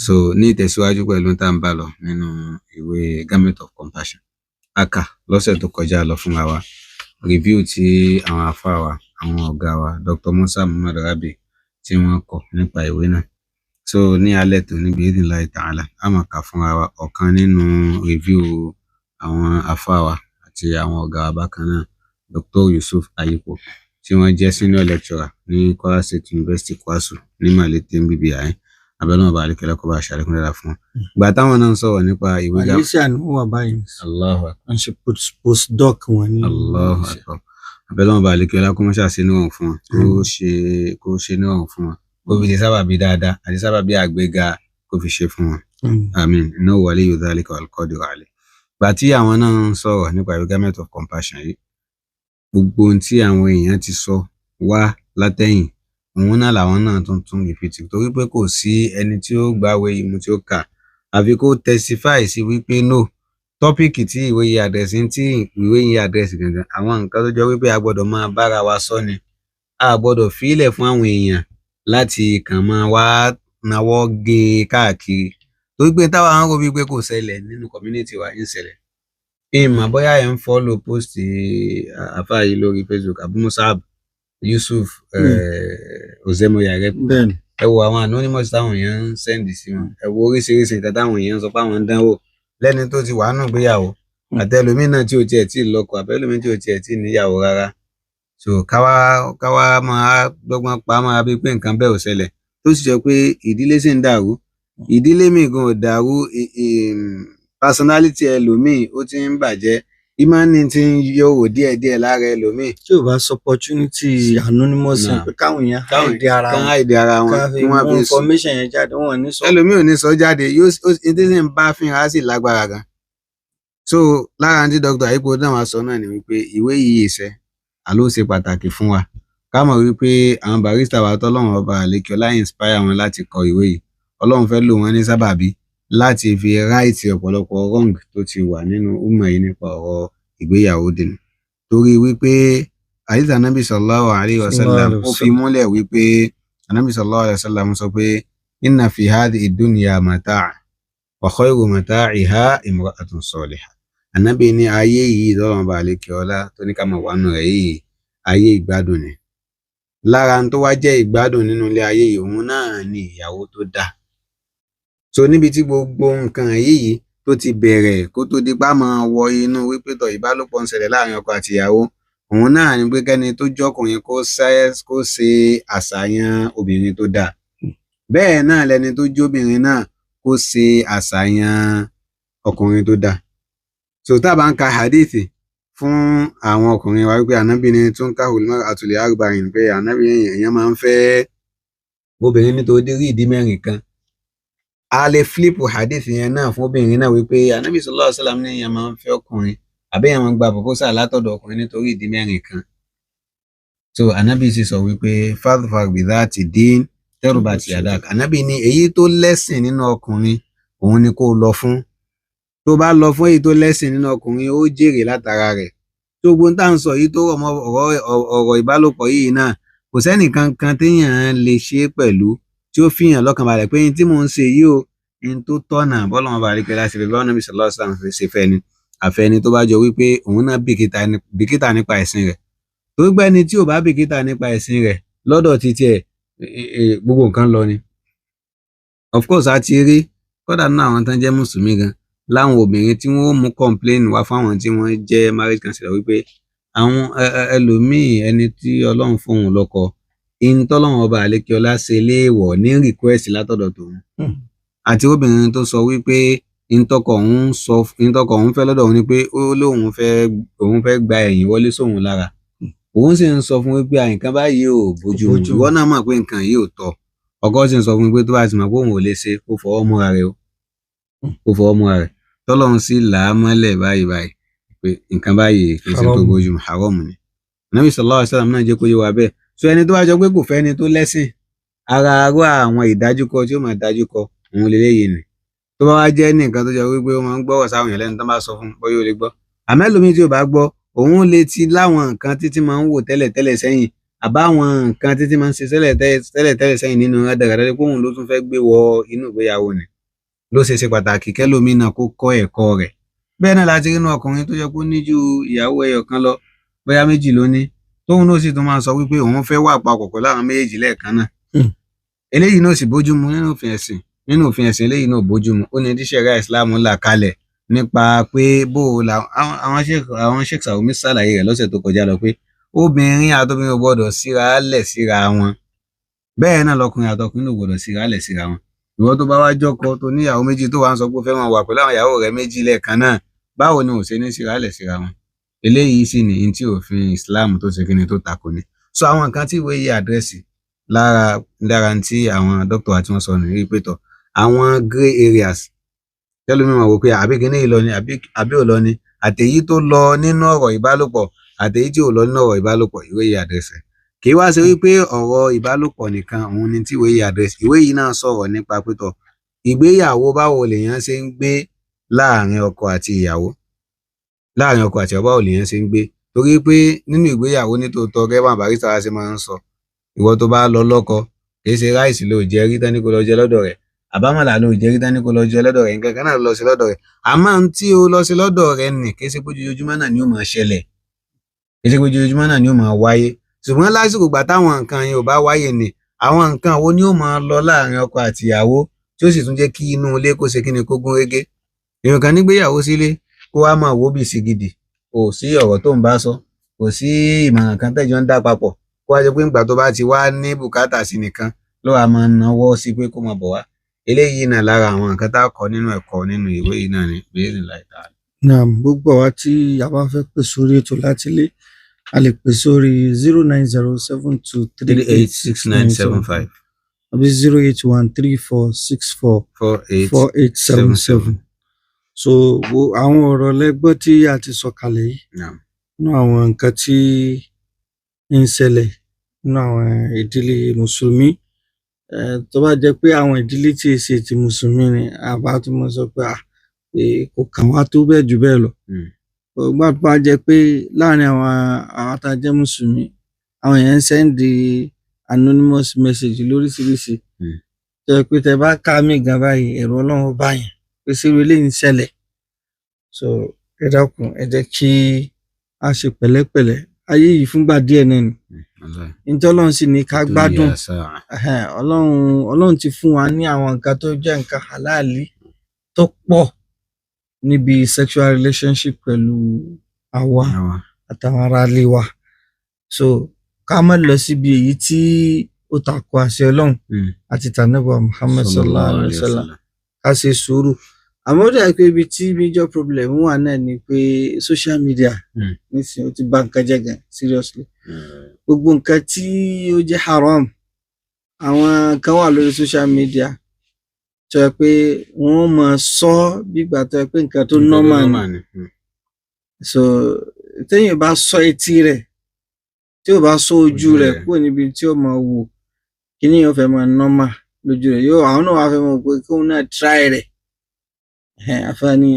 So ní ìtẹ̀síwájú pẹ̀lú tá à ń bá lọ nínú ìwé Garment of Compassion, a kà lọ́sẹ̀ tó kọjá lọ fúnra wa review tí àwọn àfáà wa, àwọn ọ̀gá wa, Dr. Musa Muhammad Rabi, tí wọ́n kọ nípa ìwé náà. So ní alẹ́ tòní, bi idhnillahi ta'ala, a máa kà fúnra wa ọ̀kan nínú review àwọn àfáà wa àti àwọn ọ̀gá wa bákan náà, Dr. Yusuf Ayipo, tí wọ́n jẹ́ senior lecturer ní Kwara State University, KWASU, ní Malete BBI. Abẹ́lẹ́ ọba àlekẹ́lẹ́ kó bá ṣàlékún dáadáa fún wọn. Ìgbà táwọn náà ń sọ̀rọ̀ nípa ìwé Malaysia ni wọ́n wà báyìí. Allahu akbar. Wọ́n ṣe postdoc wọn ní Allahu Malaysia. akbar. Abẹ́lẹ́ ọba àlekẹ́lẹ́ kó mọ́ṣáà ṣe níwọ̀n fún wọn, kó ṣe níwọ̀n fún wọn, kó fi ṣe sábàbí dáadáa àti sábàbí àgbéga, kó fi ṣe fún wọn. Àmín, innahu waliyyu dhalika wal qadiru alayh. Ìgbà tí àwọn náà ń sọ̀rọ̀ nípa ìwé Garment of Compassion yìí, gbogbo ohun tí àwọn èèyàn ti sọ wá látẹ̀yìn, òun náà làwọn náà tún tún repeat, torí pé kò sí ẹni tí ó gbàwé ìmú tí ó kà àfi kó testify sí wípé no topic tí ìwé yìí address, tí ìwé yìí address gangan, àwọn nǹkan tó jọ wípé a gbọ́dọ̀ máa bára wa sọ ni, a gbọ́dọ̀ fílẹ̀ fún àwọn èèyàn láti kàn máa wá nawọ́ gé e káàkiri, torí pé táwa ń rò wípé kò ṣẹlẹ̀ nínú community wa, ń ṣẹlẹ̀. Ìmọ̀ bóyá ẹ̀ ń follow post àfáà yìí lórí Facebook, Abu Musab Yusuf Ozemoya rẹ. Bẹ́ẹ̀ni. Ẹ wo àwọn anonymous táwọn èèyàn ń send sí wọn, ẹ wo oríṣiríṣi nǹkan táwọn èèyàn ń sọ pé àwọn ń dánwò lẹ́ni tó ti wà nù gbéyàwó, àtẹlómìn náà tí ò tiẹ̀ tí ì lọ́kọ, àbẹ́lómìn tí ò tiẹ̀ tí ì níyàwó rárá. So káwá máa dọ́gbọ́n pa máa bí pé nǹkan bẹ́ẹ̀ ò ṣẹlẹ̀, tó sì jọ pé ìdílé sì ń dàrú. Ìdílé mi gan ò dàrú, personality ẹlòmíì ó ti ń bàjẹ́, ìmánì ti ń yòrò díẹ̀díẹ̀ lára ẹlòmíì. Tí ò bá sọ opportunity anonymous Nah. pé káwọn èèyàn hide ara kán wọn, hide ara wọn, ká fi kí wọ́n mú fi sùn. Information yẹn jáde, wọn ò ní sọ. Ẹlòmíì ò ní sọ jáde, yóò ó ní tí sì ń bá fínra sì lágbára gan. So lára tí Dr. Ayipo náà wá sọ náà ni wípé ìwé yìí iṣẹ́ àló ṣe pàtàkì fún wa, ká mọ̀ wípé àwọn barrister wa tọ́lọ́run ọba àlekè ọlá inspire wọn láti kọ ìwé yìí, Ọlọ́run fẹ́ lò wọ́n ní sábàbí láti fi right ọ̀pọ̀lọpọ̀ wrong tó ti wà nínú ummah yìí nípa ọ̀rọ̀ ìgbéyàwó dènà, torí wípé hadith anabi sallallahu alayhi wa sallam ó fi múlẹ̀ wípé anabi sallallahu alayhi wa sallam sọ pé inna fi hadhihi dunya mata'a wa khayru mata'iha imra'atun salihah. Anabi ní ayé yìí lọ́rùn ọba àlekè ọlá tó ní ká máa wà nù rẹ̀ yìí, ayé ìgbádùn ni. Lára tó wá jẹ́ ìgbádùn nínú ilé ayé yìí, òun náà ni ìyàwó tó dáa. So níbi tí gbogbo nǹkan yìí tó ti bẹ̀rẹ̀, kó tó di pa máa wọ inú wípé tọ̀ ìbálòpọ̀ ń ṣẹlẹ̀ láàrin ọkọ àti ìyàwó, òun náà ni pé kẹ́ni tó jọ́kùnrin kó ṣe àṣàyàn obìnrin tó dáa, bẹ́ẹ̀ náà lẹni tó jóbìnrin náà kó ṣe àṣàyàn ọkùnrin tó dáa. So tá a bá ń ka hadithi fún àwọn ọkùnrin wa wípé ànábì ní tunkahul mar'atu li arba'in, pé ànábì èèyàn máa ń fẹ́ obìnrin nítorí ìdí mẹ́rin kan, a lè flip hadith yẹn náà fún obìnrin náà wípé ànábì sallallahu alaihi wasallam ní èèyàn máa ń fẹ́ ọkùnrin àbí èèyàn máa ń gba proposal látọ̀dọ̀ ọkùnrin nítorí ìdí mẹ́rin kan. So ànábì sì sọ wípé fadfar bidhati din taribat yadak. Ànábì ní èyí tó lẹ́sìn nínú ọkùnrin, òun ni kó lọ fún. Tó bá lọ fún èyí tó lẹ́sìn nínú ọkùnrin, ó jèrè látara rẹ̀. Tó gbóhùn tá à ń sọ yìí tó rọ̀ mọ́ ọ̀rọ̀ ìbálòpọ̀ yìí náà, kò sẹ́nìkan kan téèyàn lè ṣe é pẹ̀lú tí ó fìyàn lọ́kàn balẹ̀ pé ní tí mò ń ṣe yìí o, ní tó tọ̀nà bọ́lọ́run bá àríkẹ́ láti fẹ́, báwọn Nábì sallallahu alaihi wasallam ṣe fẹ́ ni, àfẹ́ni tó bá jọ wípé òun náà bìkítà nípa ẹ̀sìn rẹ̀. Torí pé ẹni tí ò bá bìkítà nípa ẹ̀sìn rẹ̀, lọ́dọ̀ títí ẹ̀, gbogbo nǹkan lọ ni. Of course, a ti rí kódà nínú àwọn tán jẹ́ mùsùlùmí gan láwọn obìnrin tí wọ́n mú complain wá fáwọn tí wọ́n jẹ́ marriage counselor wípé àwọn ẹlòmíì, ẹni tí Ọlọ́run fóun lọ́kọ, in tọ́lọ́run ọba àlékiọlá ṣe léèwọ̀ ní request látọ̀dọ̀ tòun, àti obìnrin tó sọ wípé ìtọkọ òun fẹ́ lọ́dọ̀ òun ni pé ó lóun fẹ́, òun fẹ́ gba ẹ̀yìn wọlé sóun lára, òun sì ń sọ fún wípé nǹkan báyìí ò bójú mu, ìwọ náà mọ̀ pé nǹkan yìí ò tọ́. Ọkọ sì ń sọ fún wípé tó bá ti mọ̀ pé òun ò lè ṣe, kó fọwọ́ múra rẹ̀ o, kó fọwọ́ múra rẹ̀. Tọ́lọ́run sì là á mọ́lẹ̀ báyìí báyìí pé nǹkan báyìí kì í ṣe tó bójú mu, haram ni. Ànábì sallallahu alaihi wasallam náà jẹ́ kó yé wa bẹ́ẹ̀. So ẹni tó bá jọ pé kò fẹ́ ni tó lẹ́sìn, ara arú àwọn ìdájúkọ tí ó máa dájúkọ òun lélẹ́yìí ni. Tó bá wá jẹ́ ní nǹkan tó jọ wípé ó máa ń gbọ́rọ̀ sáwọn èèyàn lẹ́nu, tó bá sọ fún bóyá ó lè gbọ́, àmọ́ ẹlòmíì tí ò bá gbọ́, òun lè ti láwọn nǹkan títí máa ń wò tẹ́lẹ̀ tẹ́lẹ̀ sẹ́yìn. Àbáwọn nǹkan títí máa ń ṣe tẹ́lẹ̀ tẹ́lẹ̀ tẹ́lẹ̀ sẹ́yìn nínú rádaràda pé òun ló tún fẹ́ gbé wọ inú ìgbéyàwó ni ló ṣe ṣe pàtàkì kẹ́lòmíì náà kó kọ́ ẹ̀kọ́ rẹ̀. Bẹ́ẹ̀ náà láti rí inú ọkùnrin tó yẹ kó ní ju ìyàwó ẹyọ kan lọ, bóyá méjì ló ní, tóun náà sì tún máa sọ wípé òun fẹ́ wà papọ̀ pẹ̀lú àwọn méjèèjì lẹ́ẹ̀kan náà. Eléyìí náà sì bójú mu nínú òfin ẹ̀sìn, nínú òfin ẹ̀sìn eléyìí náà bójú mu. Ó ní tí ṣẹ̀ríà Ìsìláàmù là kalẹ̀ nípa pé bó o la àwọn Sheikh Sàwùmí ṣàlàyé rẹ̀ lọ́sẹ̀ tó kọjá lọ pé obìnrin àtobìnrin ò gbọdọ̀ síra lẹ̀ síra wọn, bẹ́ẹ̀ náà lọkùnrin àtọkùnrin ò gbọdọ̀ síra lẹ̀ síra wọn. Ìwọ tó bá wá jọkọ tó níyàwó méjì tó wà ń sọ pé ó fẹ́ máa wà pẹ̀lú àwọn ìyàwó rẹ̀ méjì lẹ́ẹ̀kan náà, báwo ni ò ṣe ní síra lẹ̀ síra wọn? Eléyìí sì ní tí òfin Islam tó ṣe kíni tó tako ni. So àwọn nǹkan tí ìwé yìí address lára tí àwọn dókítà àti wọn sọ nìyí pé tọ àwọn grey areas tẹlómi máa wò pé àbí kíní yìí lọ ni àbí ò lọ ni, àtèyí tó lọ nínú ọ̀rọ̀ ìbálòpọ̀ àtèyí tí ò lọ nínú ọ̀rọ̀ ìbálòpọ̀, ìwé yìí address ẹ̀. Kì í wá ṣe wípé ọ̀rọ̀ ìbálòpọ̀ nìkan òun ni tí ìwé yìí address. Ìwé yìí náà sọ̀rọ̀ nípa pé tọ ìgbéyàwó báwo lèèyàn ṣe ń gbé láàrin ọkọ àti ìyàwó, láàrin ọkọ àti ìyàwó báwo lèèyàn ṣe ń gbé, torí pé nínú ìgbéyàwó nítòótọ́ gẹ́gẹ́ bá barrister wa ṣe máa ń sọ, ìwọ tó bá lọ lọ́kọ kì í ṣe ráìsì ló jẹ rí tán ní kó lọ jẹ lọ́dọ̀ rẹ̀, àbámọ̀là ló jẹ rí tán ní kó lọ jẹ lọ́dọ̀ rẹ̀, nǹkan kan náà lọ sí lọ́dọ̀ rẹ̀. Àmọ́ ohun tí o lọ sí lọ́dọ̀ rẹ̀ nì kì í ṣe pé ojoojúmọ́ náà ni ó máa ṣẹlẹ̀, kì í ṣe pé ojoojúmọ́ náà ni ó máa wáyé. Ṣùgbọ́n lásìkò ìgbà táwọn nǹkan yẹn ò bá wáyé ni àwọn nǹkan wo ni ó máa lọ láàrin ọkọ àti ìyàwó tí ó sì tún jẹ́ kí inú ilé kó ṣe kíni kó gún régé. Èèyàn kan nígbéyàwó sílé kó wá máa wò bí sìgìdì, kò sí ọ̀rọ̀ tó ń bá sọ, kò sí ìmọ̀ràn kan tẹ́jọ́ ń dá papọ̀, kó wá jẹ́ pé ńgbà tó bá ti wá ní bùkátà sí nìkan ló wá máa nawọ́ sí pé kó máa bọ̀ wá. Eléyìí náà lára àwọn nǹkan tá a kọ́ nínú ẹ̀kọ́ nínú ìwé yìí náà ni bíi láìka. Naam, gbogbo àwa tí a bá fẹ́ pè sórí ètò láti ilé, a lè pè sórí 09072 386975 àbí 0813464 48 4877. So wo àwọn ọ̀rọ̀ lẹ́gbọ́n tí a ti sọ kalẹ̀ yìí Naam. nínú àwọn nǹkan tí ń ṣẹlẹ̀ nínú àwọn ìdílé mùsùlùmí. Tó bá jẹ́ pé àwọn ìdílé tí ì ṣe ti mùsùlùmí ni àbá tí mo sọ pé pé kò kàn wá tó bẹ́ẹ̀ jù bẹ́ẹ̀ lọ. Gbà tó bá jẹ́ pé láàrin àwọn tá a jẹ́ mùsùlùmí, àwọn èèyàn ń sẹ́ndì anonymous message lóríṣiríṣi. Tó jẹ́ pé tẹ bá ká mí gan báyìí, ẹ̀rù Ọlọ́run ó bá yín pé ṣé irú eléyìí ń ṣẹlẹ̀. So ẹ dákun, ẹ jẹ́ kí a ṣe pẹ̀lẹ́pẹ̀lẹ́. Ayé yìí fúngbà díẹ̀ náà ni. Ntí Ọlọ́run sì ní ká gbádùn. Ọlọ́run ti fún wa ní àwọn nǹkan tó jẹ́ nǹkan halali tó pọ̀ níbi sexual relationship pẹ̀lú àwa àtàwọn ará ilé wa. So ká má lọ síbi èyí tí ó tako àṣẹ Ọlọ́run àti tànàbí Muhammad sallallahu alayhi wa sallam. Ká ṣe sùúrù. Àmọ́ ó dàbí pé ibi tí major problem wà náà ni pé social media nísìnyí ó ti bà nǹkan jẹ́ gan seriously. Gbogbo nǹkan tí ó jẹ́ haram, àwọn kan wà lórí social media tó yẹ pé wọ́n máa sọ bí ìgbà tó yẹ pé nǹkan tó normal ni. So téèyàn bá sọ etí rẹ̀, tí ò bá sọ ojú rẹ̀ kúrò níbi tí ó máa wò, kíní yóò fẹ́ máa normal lójú rẹ̀. Yóò àwọn náà wá fẹ́ máa wò pé kóun náà try rẹ̀. Àfààní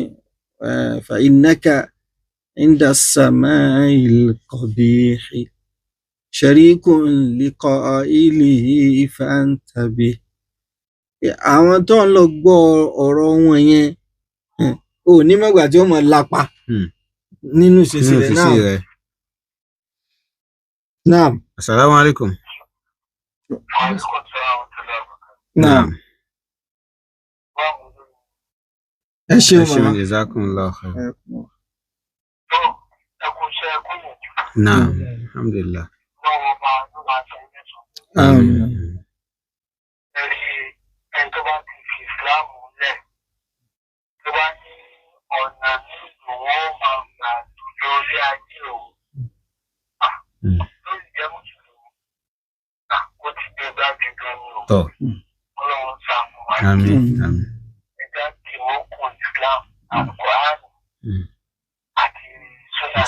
fa innaka inda sama'il qabihi sharikun liqa'ilihi fantabih. Àwọn tó ń lọ gbọ́ ọ̀rọ̀ wọn yẹn, ò ní mọ̀gbà tí ó máa lapa nínú ìṣesí rẹ̀ náà. Naam. Assalamu alaikum. Naam. Ẹ ṣeun màmá. Jazakumullahu khair. Naam. Alhamdulillah. Àmín. Tọ́. Àmín. Àmín.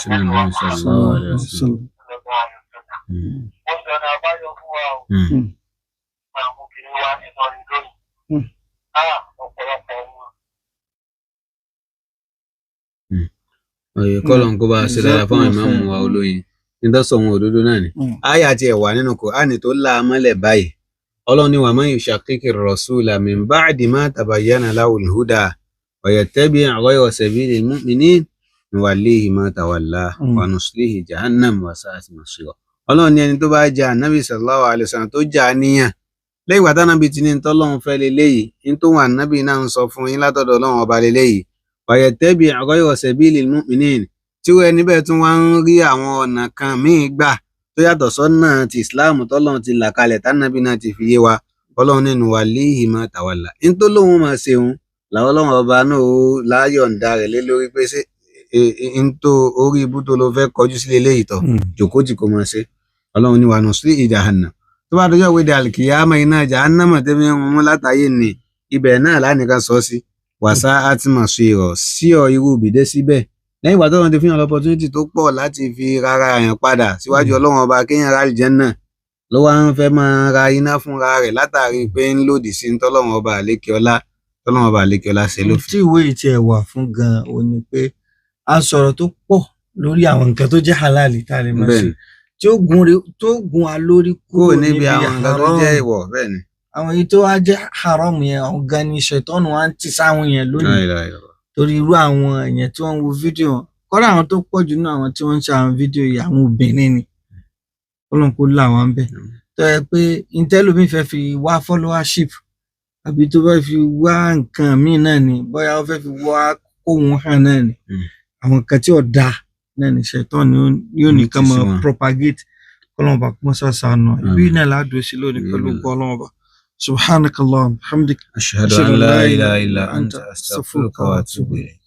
Sallallahu alayhi wa sallam. Ọ̀yẹ̀ kọ́lọ̀ ń kó bá a ṣe dára fáwọn ìmáàmù wa olóyin. Nítòsọ òun òdodo náà ni. Àyà tiẹ̀ wà nínú Kùránì tó là á mọ́lẹ̀ báyìí. Ọlọ́run ní wa man yushaqiqi rasula min ba'di ma tabayyana lahul huda wa yattabi' ghayra sabilil mu'minin nuwallihi ma tawalla wa nuslihi jahannam wa sa'at masira. Ọlọ́run ní ẹni tó bá jẹ́ ànábì sallallahu alaihi wasallam tó jà á níyàn lẹ́yìn ìgbà tánábì ti ní tọ́lọ́run fẹ́ leléyìí, ní tó wà nábì náà ń sọ fún yín látọ̀dọ̀ Ọlọ́run ọba leléyìí, wa yattabi' ghayra sabilil mu'minin, tí ó ẹni bẹ́ẹ̀ tún wá ń rí àwọn ọ̀nà kan míì gbà tó yàtọ̀ sọ́nà ti Islam tọ́lọ́run ti là kalẹ̀ tánábì náà ti fi yé wa, Ọlọ́run nínú wa líhì máa tàwàlà ní tó lóun máa ṣeun làwọn Ọlọ́run ọba náà ó láyọ̀ǹda rẹ̀ lé lórí pé ṣé n tó orí ibú tó ló fẹ́ kọjú sí leléyìí tọ̀ jòkó tí kò máa ṣe. Ọlọ́run ní wa nuslihi jahannam, tó bá dọjọ́ ìwé àlìkìyámà iná jahannama tẹ́mi ń mú látàyè ní ibẹ̀ náà lánìkan sọ sí wàsá àtìmọ̀ sí ọ̀ sí ọ irú bìdé síbẹ̀. Lẹ́yìn ìgbà tọ́lọ́run ti fi hàn lọ́pọ̀tunítì tó pọ̀ láti fi rárá àyàn padà síwájú Ọlọ́run ọba kéèyàn rà àlìjánnà, ló wá ń fẹ́ máa ra iná fúnra rẹ̀ látàrí pé ń lòdì sí tọ́lọ́run ọba àlékiọlá, tọ́lọ́run ọba àlékiọlá ṣe lófin. Tí ìwé yìí tiẹ̀ wà fún gan-an ò ní pé a sọ̀rọ̀ tó pọ̀ lórí àwọn nǹkan tó jẹ́ halal tá a lè máa ṣe tí ó gun tó gun wa lórí kúrò níbi àwọn nǹkan tó jẹ́ ìwọ̀. Bẹ́ẹ̀ ni àwọn èyí tó wá jẹ́ haram yẹn, àwọn gan ni ṣètọ́nù wa ń tì sáwọn yẹn lónìí, torí irú àwọn èèyàn tí wọ́n ń wo fídíò kọ́dà àwọn tó pọ̀ jù nínú àwọn tí wọ́n ń ṣe àwọn fídíò yìí àwọn obìnrin ni. Ọlọ́run kó là wọ́n bẹ́ẹ̀. Tó yẹ pé intellomi fẹ́ fi wá followership àbí tó fẹ́ fi wá nǹkan míì náà ni, bóyá ó fẹ́ fi wá kóhun hàn náà ni, àwọn nǹkan tí ò dáa náà ni ṣètọ́nù yóò ní ká máa propagate. Ọlọ́run bá kó sàṣàánú ibi náà ládùú sí lónìí pẹ̀lú ògo Ọlọ́run bá. Subhanakallahumma hamdik ashhadu an la ilaha illa anta astaghfiruka wa atubu ilayk.